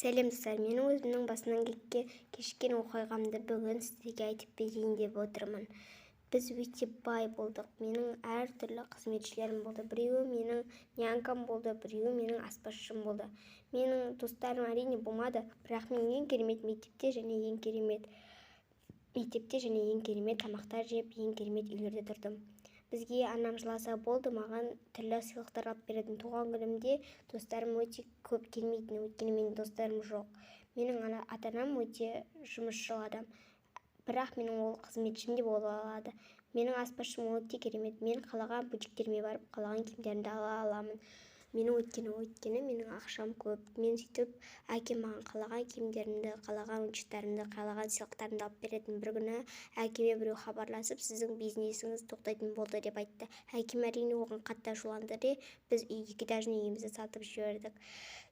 Сәлем, достар! Менің өзімнің басымнан кешкен оқиғамды бүгін сіздерге айтып берейін деп отырмын. Біз өте бай болдық. Менің әртүрлі қызметшілерім болды. Біреуі менің нянькам болды, біреуі менің аспазшым болды. Менің достарым, әрине, болмады, бірақ мен ең керемет мектепте және ең керемет мектепте және ең керемет тамақтар жеп, ең керемет үйлерде тұрдым. Бізге анам жыласа болды, маған түрлі сыйлықтар алып беретін. Туған күнімде достарым өте көп келмейтін, өйткені менің достарым жоқ. Менің ата-анам өте жұмысшыл адам, бірақ менің ол қызметшім де бола алады. Менің аспазшым өте керемет. Мен қалаған бутиктеріме барып, қалаған киімдерімді ала аламын менің, өйткені менің ақшам көп. Мен сөйтіп, әкем маған қалаған киімдерімді, қалаған ойыншықтарымды, қалаған сыйлықтарымды алып беретін. Бір күні әкеме біреу хабарласып, «Сіздің бизнесіңіз тоқтайтын болды» деп айтты. Әкем, әрине, оған қатты ашуланды де, біз екі этажный үйімізді сатып жібердік.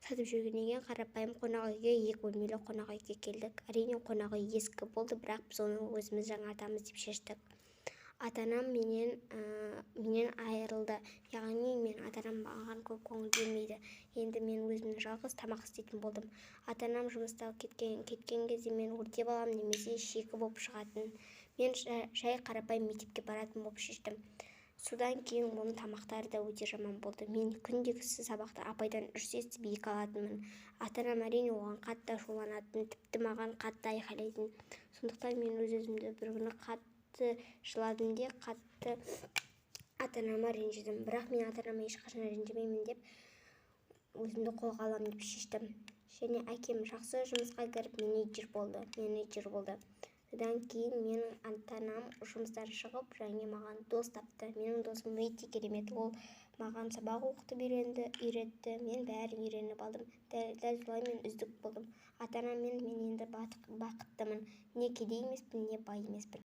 Сатып жібергеннен кейін қарапайым қонақ үйге, екі бөлмелі қонақ үйге келдік. Әрине, қонақ үй ескі болды, бірақ біз оны өзіміз жаңартамыз деп шештік. Ата-анам менен айырылды, яғни мен ата-анам маған көп көңіл бөлмейді. Енді мен өзім жалғыз тамақ істейтін болдым. Ата-анам жұмысқа кеткен кезде мен өртеп аламын немесе шикі болып шығатын. Мен жай қарапайым мектепке баратын болып шештім. Содан кейін оның тамақтары да өте жаман болды. Мен күндегісі сабақта апайдан ұрыс естіп, екі алатынмын. Ата-анам, әрине, оған қатты ашуланатын, тіпті маған қатты айқайлайтын. Сондықтан мен өз-өзімді бір күні қатты жыладым де, қатты ата-анама ренжідім. Бірақ мен ата-анама ешқашан ренжімеймін деп, өзімді қолға аламын деп шештім. Және әкем жақсы жұмысқа кіріп, менеджер болды. Содан кейін менің ата-анам жұмыстан шығып және маған дос тапты. Менің досым өте керемет. Ол маған сабақ оқытып үйретті. Мен бәрін үйреніп алдым. Дәл солай мен үздік болдым. Ата-анаммен мен енді бақыттымын. Не кедей емеспін, не бай емеспін.